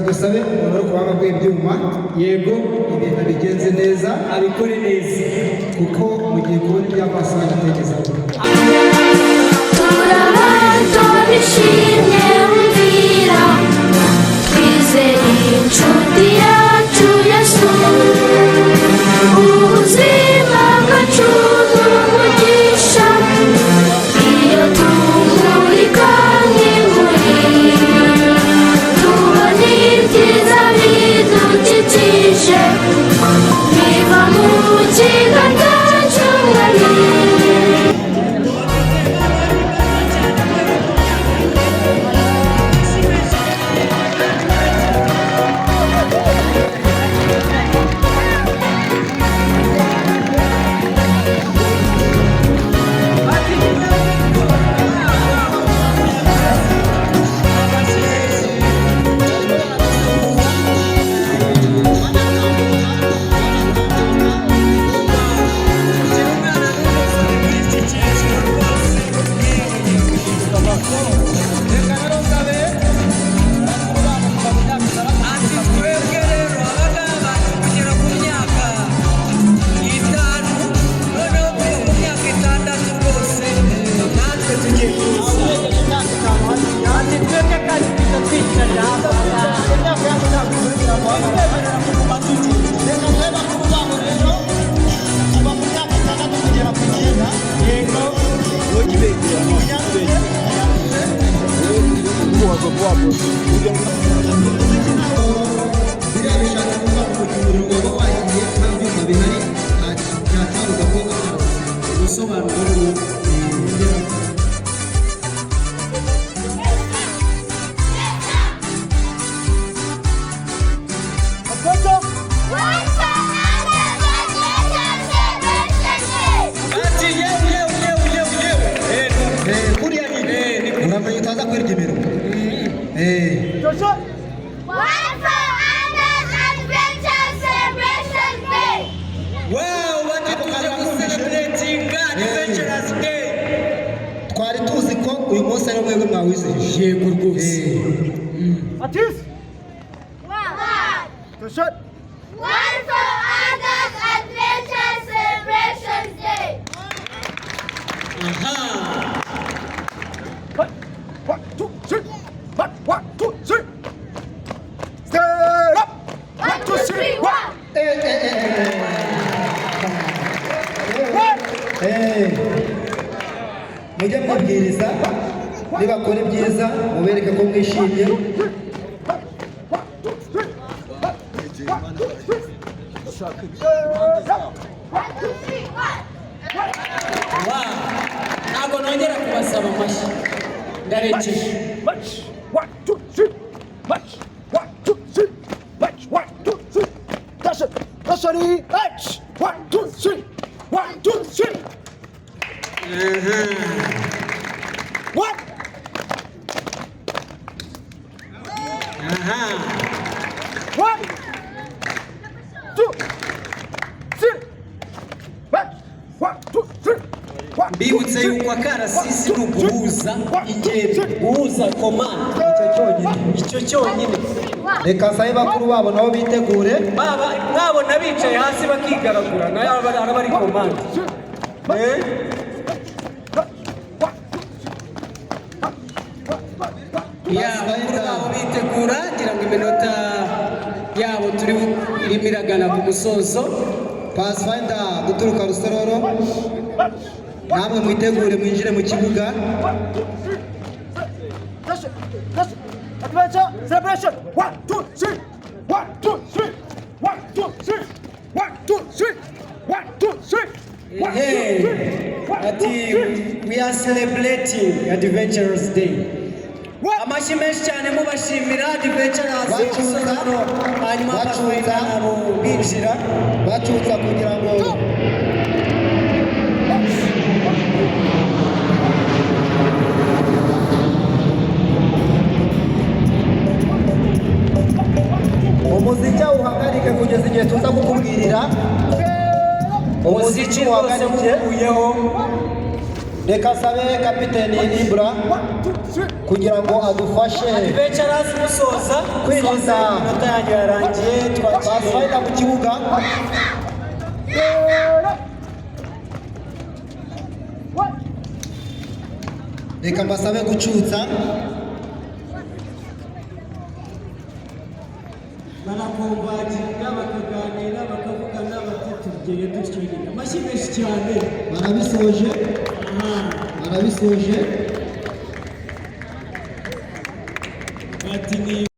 Dusabe umuntu uri ku buhanga bw'ibyuma. Yego. Ibintu bigenze neza. Abikore neza. Kuko mugiye kubona iby'amaso yanyu ategezaho. Turabantu bishimye wumvira, twizeye inshuti yacu Yesu. Ubuzima bwacu n'umugisha iyo tumurika nk'imuri, tubona ibyiza bidukikije biva mu kiganza cy'Umwami. Ati twebwe rero abangaba kugera ku myaka 5, noneho kuva ku myaka 6 rwose natwe tugiye kuza. Ati twebwe kandi tujya twicarira hafi aha. Imyaka yacu ntabwo Twemerera kuguma tugiye. Reka tube bakuru babo rero, kuva ku myaka 6 kugera ku 9. Yego. Munyaruke, munyaruke. Biriya bishatse kuvuga ngo mu gihe umuriro waba wagiye nta byuma bihari, nta cyabuza ko Ubusobanuro ni ati yewe yewe yewe yewe yewe. Kuriya nyine uramenye utaza kwirya iminwa. One for Others Adventure Celebration Day! Wow, bati tuje gucelebratinga Adventurers Day. Twari tuzi ko uyu munsi ari mwebwe mwawizihije. Yego rwose. One! One for Others Adventure Celebration Day! Aha. One, two, three. One, one, two, three. Stand up. One, two, three, one! One. Mujye mwibwiriza, nibakora ibyiza mubereke ko mwishimye. One, two, three. One, two, three. Stand up. One, two, three, one! Wow, ntabwo nongera kubasaba amashyi, ndarekeje. March. One, two, three. March. One, two, three. March. One, two, three. Dash it. Dash it. March. One, two, three. One, two, three. One. Aha. One, two, three. One, one, two, three. One, two, Mbibutse three. yuko akarasisi ni uguhuza ingendo, guhuza commande. Icyo cyonyine. Icyo cyonyine. Reka nsabe bakuru babo nabo bitegure. Baba mwabona bicaye hasi bakigaragura, nayo araba ari commande. Eh? Ya bakuru babo bitegura, ngira ngo iminota yabo turi irimo iragana ku musozo. Pathfinder guturuka Rusororo, namwe mwitegure mwinjire mu kibuga. Dash it. Dash it. Adventure celebration. One, two, three. One, two, three. One, two, three. One, two, three. One, two, three. One, two, Hey, three. One, two, ati three. we are celebrating Adventurers Day. One. Amashyi menshi cyane mubashimira Adventurers. Bacutsa, Rusororo, hanyuma bacutsa. Pathfinder nabo binjira. Bacutsa kugira ngo umuziki uhagarike kugeza igihe tuza kukubwirira. Umuziki Umuziki rwose uhagarike. mukuyeho. Reka nsabe Kapiteni Ibra One, two, three. Kugira ngo adufashe Adventurers, musoza. kwinjiza Iminota yanyu yarangiye, twakiriye. Pathfinder mu kibuga. Ready. One. Reka mbasabe gucutsa. Barakombaginga, bakaganira, bakavugana bati tugere dutyo nyine. Amashyi menshi cyane. Barabisoje, barabisoje.